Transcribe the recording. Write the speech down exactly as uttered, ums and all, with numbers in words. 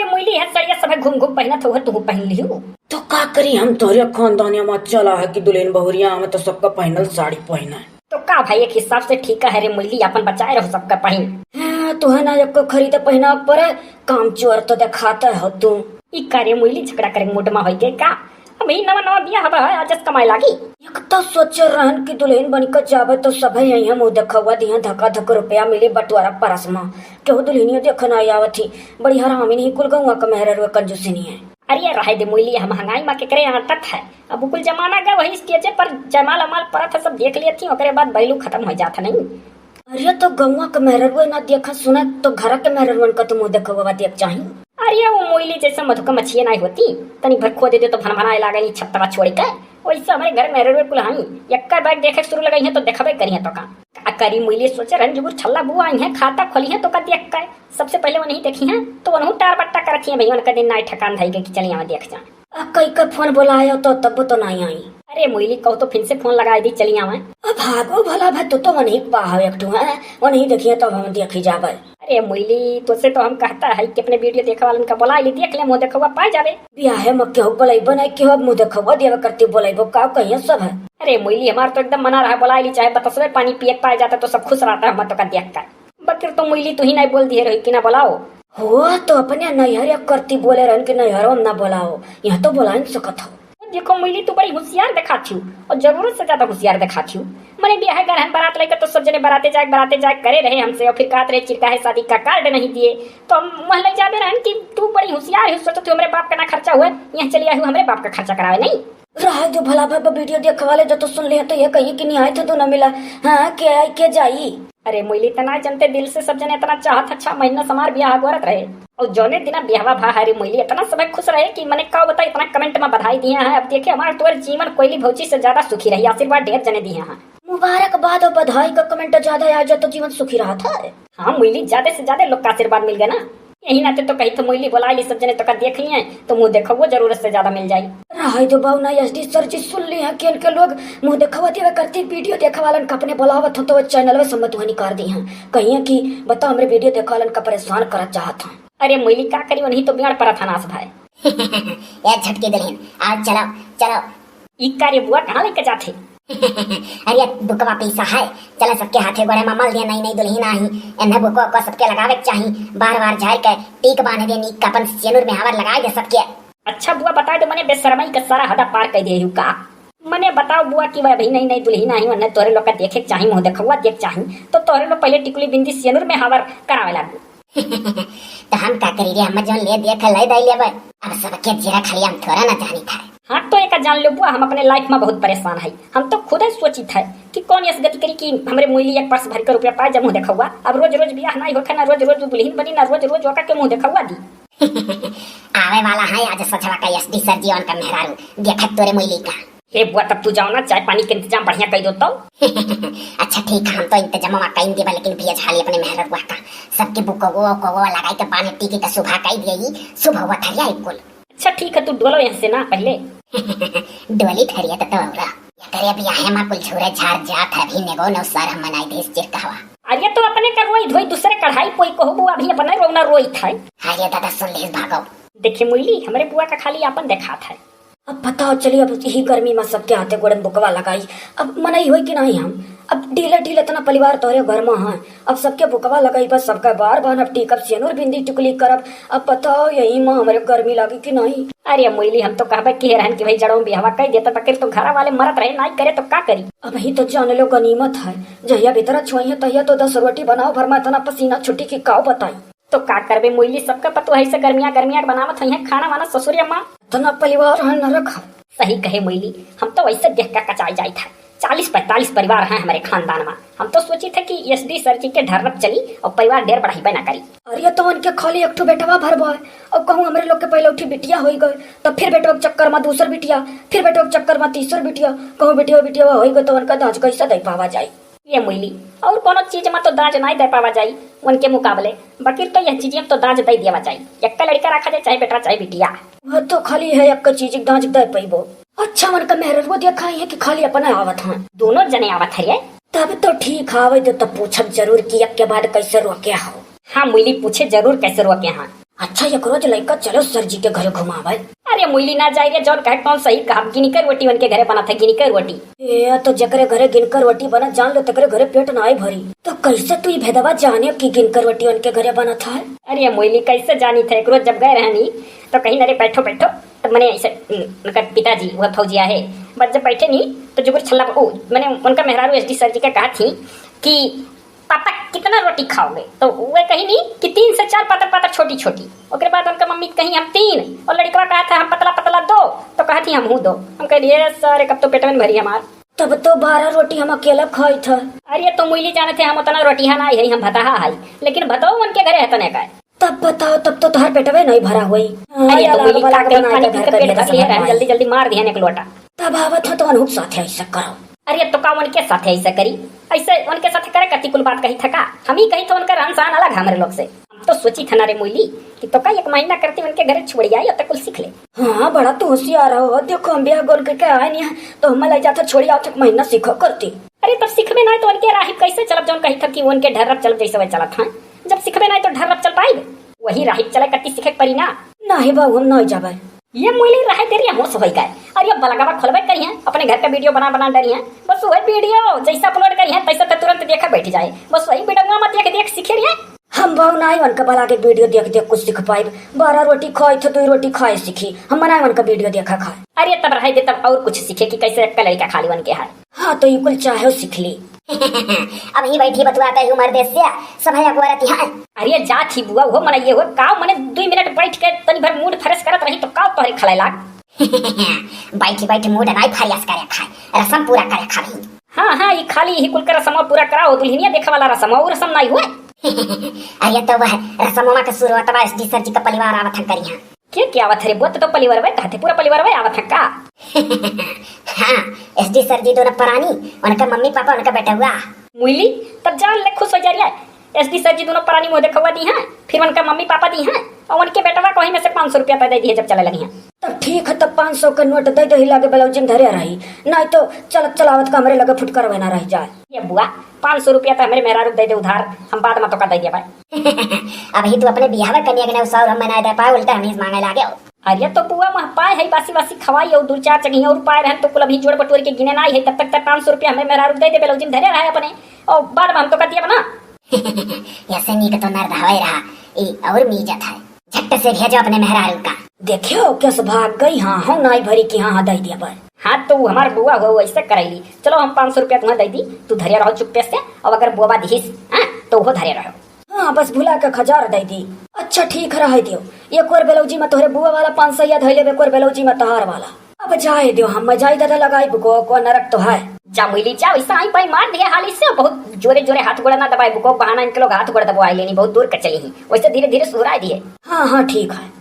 मुइली है सड़िया सब घूम घूम पहिनत हो, तू पहिन लिहू। तो का करी हम, तोहरे खानदानिया मा चला है कि दुल्हन बहुरिया में तो सबका पहिनल साड़ी पहिना है। तो का भाई, एक हिसाब से ठीक है रे मुइली, अपन बचाए रहो सबका पहिन। हाँ, तोहे ना एको खरीदे पहिना पड़े, काम चोर तो देखाता हो तू। ई का रे मुइली, झगड़ा करे मूड मा होई गए का? अब ही नवा नवा बियाह हवा है, आज कमाए लागी। एक तो सोचे रहन कि दुल्हन बन के जाबे तो सभे यहीं मुँह देखौआ दिहे, धका धक रुपया मिली बटुआरा परस मा। केहू दुल्हनिया देखे ना आवत ही, बड़ी हरामी नहीं, कुल गौवा का मेहररुआ कंजूसिनी है। अरे रहे दे मुइली, हम महंगाई मा केकरे आटत है। अब कुल जमाना गए वही स्टेजे पर जयमाल अमाल परत है, सब देख लेत ही, ओकरे बाद बैलू खत्म हो जात है नहीं। अरे तो गौवा के मेहररुआ ना देखा सुना तो घर के मेहररुअन का तो मुँह देखौआ देख चाही। अरे वो मोइली जैसे मधु का मछिए नाई होती, तनी भर खो दे दे तो भन भनाए लागल ई छत्तवा छोड़ के। वैसे हमरे घर मेहररुआ कुल हई, एक्कर बैग देखे शुरू लगाई है तो देखबे करी है तो का। का करी मोइली, सोचे रहन जुगुर छल्ला बुआ आई है, खाता खोली है तो का देख के सबसे पहले वो नहीं देखी है तो वनहु टार बट्टा करत ही है भैया, उनका दिन नाई ठकान धई के कि चली आवे देख जाए। आ, कई का फोन बोलायो तो तब तो नाई आई। अरे मोइली, कहो तो फिर से फोन लगाए दी, चली आवे। अब भागो भला भाई, तू तो वनही पाहो एक ठो है, वनही देखिए तब हम देखी जाबे। अरे मोइली, तुझसे तो हम कहता है कि अपने वीडियो देखे वालन का बोला ली, देख ले, मुँह देखौआ पाए जाबे। बियाहे में केहू बोलैबो नहीं, केहू अब मुँह देखौआ देवे करती बोलैबो, का कहिए सब है। अरे मोइली, हमार तो एकदम मना रहा बोला ली, चाहे बतसवे पानी पिए पाए जाता तो सब खुश रहता है, हम तो का देख कर। बकर तो मुइली तू ही नहीं बोल दिए रही कि ना बोलाओ। हो तो अपने नैहर या करती बोले रहन कि नैहरों में ना बोलाओ, यहाँ तो बोला नहीं सकत हो। देखो मुइली, तू बड़ी होशियार देखात हियो और जरूरत से ज्यादा होशियार देखात हियो। मने बियाह गरहन बारात लेकर तो सब जने बराते जाए, बराते जाए करे रहे हमसे और फिर कहत रहे चिरकाहे शादी का कार्ड नहीं दिए। तो हम वह ले जाबे रहन कि तू बड़ी होशियार है, सोचत हो हमरे बाप का ना खर्चा हुआ, यहाँ चली आई हूँ हमरे बाप का खर्चा करावे नहीं। रहे दो भला भाई, वीडियो देखे वाले जो तो सुन ले तो ये कही कि नहीं आए थे तो ना मिला। हाँ, के आई के जाई। अरे मुइली, इतना जनते दिल से सब जने इतना चाहत है, छह महीना से हमार बियाह गोरत रहे। और जौने दिना बियाहवा भा है रे मुइली, इतना सब खुश रहे कि मने का बता, इतना कमेंट में बधाई दिया है। अब देखिए हमार तोर जीवन कोयली भौजी से ज्यादा सुखी रही, आशीर्वाद ढेर जने दिए हैं। मुबारकबाद और बधाई का कमेंट ज्यादा आ जाए तो जीवन सुखी रहा था। हाँ मुइली, ज्यादा से ज्यादा लोग का आशीर्वाद मिल गया ना। यही नाते तो कही तो मुइली बोला ली सब जने तो का देख लिए तो मुँह देखौआ जरूरत से ज्यादा मिल जाई। रहे दो बाऊ ना एसडी सर जी सुन ली है कि इनके लोग मुँह देखौआ देवे करती वीडियो देखे वालन का अपने बोलावत हो तो वो चैनल में सम्मत वही कर दी हैं। कहिए कि बता हमरे वीडियो देखे वालन का परेशान करत चाहत हैं। अरे मुइली का करी, वही तो बिगड़ पड़ा था नास भाई। ए झटकी दुल्हन, आओ चलो, चलो। ई का रे बुआ, कहाँ लेके जाथे? अरे बुकवा पैसा है, चला सबके हाथे गोड़े में मल दे, नई नई दुल्हन आई, एन्हे बुकवा को सबके लगावे के चाही, बार बार झाड़ के टीक बांध दे, नीक का अपन सेनुर में हावर लगाए दे सबके। अच्छा बुआ बता दो, मने बेशरमाई का सारा हदा पार कर दे का? मने बताओ बुआ कि वह अभी नई नई दुल्हन आई, उन्हें तोरे लोग का देखे के चाही, मुँह देखौआ देख चाही, तो तोरे लोग पहले टिकुली बिंदी सेनुर में हावर करावे लागू। तो हम का करी रे, हम जौन ले दिया खा ले दे लेबे। अब सबके जीरा खाली हम थोड़ा ना जानी था। हाँ तो एक जान लो बुआ, हम अपने लाइफ में बहुत परेशान है। हम तो खुद ही सोची था कि कौन ऐसी गति करी कि हमरे मुइली एक पर्स भर के रुपया पाए जब मुँह देखौआ। अब रोज रोज बियाह नहीं होखे ना, रोज रोज दुल्हन बनी ना, रोज रोज ओका के मुँह देखौआ दी। आवे वाला है आज सचवा का एसडी सर जी उनका मेहरारू, देखत तोरे मुइली का। हे बुआ, तब तू जाओ ना, चाय पानी के इंतजाम बढ़िया कर दो तो। अच्छा ठीक है, हम तो इंतजाम मा कर देबा, लेकिन भैया झाली अपने मेहररुआ का सबके बुकवा उकवा लगाई के पानी टीकी का सुबह कर दिए, सुबह हुआ थरिया कुल। अच्छा ठीक है, तू डोलो यहाँ से ना पहले। डोली थरिया तो, तो औरा। ये करे अभी आहे मा कुल झूरे झाड़ जात है, अभी नेगो नौ सर हम मनाई देश चिर कहवा। अरे तो अपने का रोई धोई दूसरे कढ़ाई पोई कहू बुआ, अभी अपने रोना रोई था। अरे दादा सुन ले भागो। देखिए मुइली, हमरे बुआ का खाली आपन देखात है। अब बताओ, चलिए, अब यही गर्मी मा सबके हाथे गोड़न बुकवा लगाई। अब मनई होई कि नहीं हम? अब ढीले ढीले इतना परिवार तोहरे घर मा है, अब सबके बुकवा लगाई, बस सबका बार बान अब टीकब, सेनुर बिंदी टुकली करब। अब बताओ, यही मा हमरे गर्मी लागी कि नहीं? अरे मुइली, हम तो कहबे किहे रहन कि भाई जड़ों बिहवा कई देता, बकिर तो घरा वाले मरत रहे, नाई करे तो का करी? अब ही तो जान लो गनीमत है, जहिया भीतर छुआई है तहिया तो दस रोटी बनाओ भर मा इतना पसीना छुट्टी की काव बताई। तो का करबे मोइली, सबका पतोह ऐसे गर्मिया गर्मिया के बनावत हई है खाना वाना ससुरिया माँ। इतना परिवार है नरक है। सही कहे मोइली, हम तो वैसे देख के कचाई जाई था। चालीस पैंतालीस परिवार हैं हमारे खानदान में। हम तो सोची थे कि एसडी सर जी के ढर्रप चली और परिवार ढेर बढ़ाई ना करी। अरे तो उनके खाली एक ठो बेटवा भरबा है, और कहूँ हमरे लोग के पहले उठी बिटिया होई गए, तब फिर बेटवा के चक्कर में दूसर बिटिया, फिर बेटवा के चक्कर में तीसर बिटिया, कहूँ बिटिया बिटिया होई गए तो उनका दांज कैसे दे पावा जाए? ये मुइली, और कोनो चीज में तो दाज नाई दे पावा जाई उनके मुकाबले, बकिर तो यह चीज में तो दाज दे देवा जाई। एक्का लड़का रखा जाए, चाहे बेटा चाहे बिटिया। वह तो खाली है एक्का चीज दाज दे पैबो। अच्छा, उनका मेहररुआ देखा है कि खाली अपना आवत हैं? दोनों जने आवत है ये। तब तो ठीक है, आवे दो तो पूछब जरूर कि एक के बाद कैसे रोके हो। हाँ मुइली, पूछे जरूर कैसे रोके हैं। अच्छा, एक रोज लइका चलो सर जी के घरे घुमावे। अरे मुइली ना जाए रे, जौन कहे तौन सही कहा, गिनकर रोटी उनके घरे बनत है, गिनकर रोटी। ए, तो जकरे घरे गिनकर रोटी बनत, जान लो तकरे घरे पेट नाई भरी। तो कैसे तू ई भेदवा जाने कि गिनकर रोटी उनके घरे बनत है? अरे मुइली कैसे जानी थे, एक रोज जब गए रहनी तो कहीं, अरे बैठो बैठो, तो मने ऐसे, उम, उनका पिताजी वह फौजिया है, बस जब बैठे नहीं तो जुगुर छल्ला, ओ, मने उनका मेहरारू एसडी सर जी का कहा थी कि पापा कितना रोटी खाओगे? तो वे कही नहीं कि तीन से चार पातर पातर छोटी छोटी। ओकरे बाद उनका मम्मी कही हम तीन, और लड़कवा कहा था हम पतला पतला दो, तो कहा थी हम हूँ दो। हम कह दिए सर, एक अब तो पेट में भरी हमार। तब तो बारह रोटी हम अकेला खाई था। अरे तो मुइली जाने थे हम उतना रोटी है ना है, हम भताहा है, लेकिन भतो उनके घरे है तने का। तब बताओ, तब तो तोहर पेटवे नहीं भरा होई। अरे तो मुइली का कही, पानी पी के पेट भर लिया रहन, जल्दी जल्दी मार दिहन एक लोटा। तब आवत हो तो उनहुक साथे ऐसा करो। अरे तो का उनके साथे ऐसा करी? ऐसे उनके साथे करे कति कुल बात कही थका? हम ही कही तो उनका रहन सहन अलग हमरे लोग से। हम तो सोची था ना रे मुइली कि तो का एक महीना करती उनके घरे छोड़ी आई, तक कुल सीख ले। हाँ, बड़ा तू होशियार हो। देखो हम ब्याह गोल करके आए नहीं है, तो हम ले जाता छोड़ी आओ तक महीना सीखो करती। अरे तब सीखबे नहीं तो उनके राही कैसे चलब, जौन कही था कि उनके ढर्रब चलब जैसे वह चलत हैं। जब सीखबे नहीं तो ढर्रब चल पाई? वही राही चले कति सीखे के पड़ी ना। नहीं बाबू, हम नहीं जाबे। ये मुइली रहे तेरी होश होई गए। और ये बलगवा खोलबे करी है, अपने घर का वीडियो बना बना डरी है। बस वही वीडियो जैसे अपलोड करी है तैसे तो तुरंत देखा बैठ जाए। बस वही वीडियो में देख देख सीखे रही है। हम बाबू नहीं उनका बला के वीडियो देख देख कुछ सीख पाइब। बारह रोटी खाई तो दो रोटी खाए सीखी। हम बनाए उनका वीडियो देखा खाए। अरे तब रहे दे, तब और कुछ सीखे कि कैसे एक लड़का खाली बन के है। हाँ, तो ये कुल चाहे सीख ली। अब ही बैठी बतुआते ही उमर देश से, सब है अकबरत यहाँ। अरे जा थी बुआ, वो मनइये हो, का मने दुई मिनट बैठ के तनी भर मूड फ्रेश करत रही तो का तोहरे खलाए लाग? बैठी बैठी मूड नाई फ्रेश करे खाए, रसम पूरा करे खाली। हाँ, हाँ, ये खाली यही कुल का रसम पूरा कराओ, दुल्हनिया देखे वाला रसम, और रसम नाई हुए। अरे तो वह रसमवा के शुरुआत बा एसडी सर जी का परिवार आवत है करिया। के, के आवत है रे? बोत तो परिवारवे कहते, पूरा परिवारवे आवत है का? हाँ, एसडी सर जी दोनों परानी, उनका मम्मी पापा, उनका बेटवा। मुइली, तब जान ले खुश हो जा रही है। एसडी सर जी दोनों परानी मुँह देखवा दी हैं, फिर उनका मम्मी पापा दी हैं, और उनके बेटवा को ही में से पाँच सौ रुपया तो दे दिए जब चले लगी हैं। तब ठीक है, तब पाँच सौ का नोट दे दे, लागे ब्लाउज में धरे रही, नहीं तो चलत चलावत का हमरे लगे फुटकर बना रह जाए। ये बुआ, पाँच सौ रुपया तो हमरे मेहरारू दे दे उधार, हम बाद में तो का दे दिया भाई। अबही तू अपने बियाह में कनिया के ना उसार हम ना दे पाए, उल्टा हमीज मांगे लागे हो। अरे तो बुआ, वह पाए है बासी बासी खवाई और दो चार जगह और पाए रहन तो कुल अभी जोड़ बटोर के गिने ना है, तब तक तक पाँच सौ रुपया हमें मेहरारू दे दे ब्लाउज में धरे रहे अपने, और बाद में हम तो कर दिया बना। ऐसे नीक तो नर धावे रहा, ई और मीजत है। झट से भेजो अपने मेहरारू का। देखियो, कैसे भाग गई। हाँ, हाँ, नाई भरी की हाँ, हाँ, दे दिया पर। हाँ, तो हमार बुआ हो, ऐसे करैली। चलो, हम पाँच सौ रुपया तुम्हें दे दी, तू धरे रहो चुप्पे से, और अगर बुआ दिहिस, हाँ, तो वो धरे रहो। हाँ, बस भुला के हजार दे दी। अच्छा, ठीक है, रह दियो। एक और ब्लाउजी में तोहरे बुआ वाला पाँच सौ या धैले, एक और ब्लाउजी में तोहार वाला। अब जाए दियो, हम जाई दादा लगाई बुको को नरक तो है। जा मुइली जा, वैसा आई पाई मार दिया हाली से, बहुत जोरे जोरे हाथ गोड़ ना दबाए बुको, बहाना इनके लोग हाथ गोड़ दबवाए लेनी, बहुत दूर का चली ही, वैसे धीरे धीरे सुधराए दिए। हाँ, हाँ, ठीक है।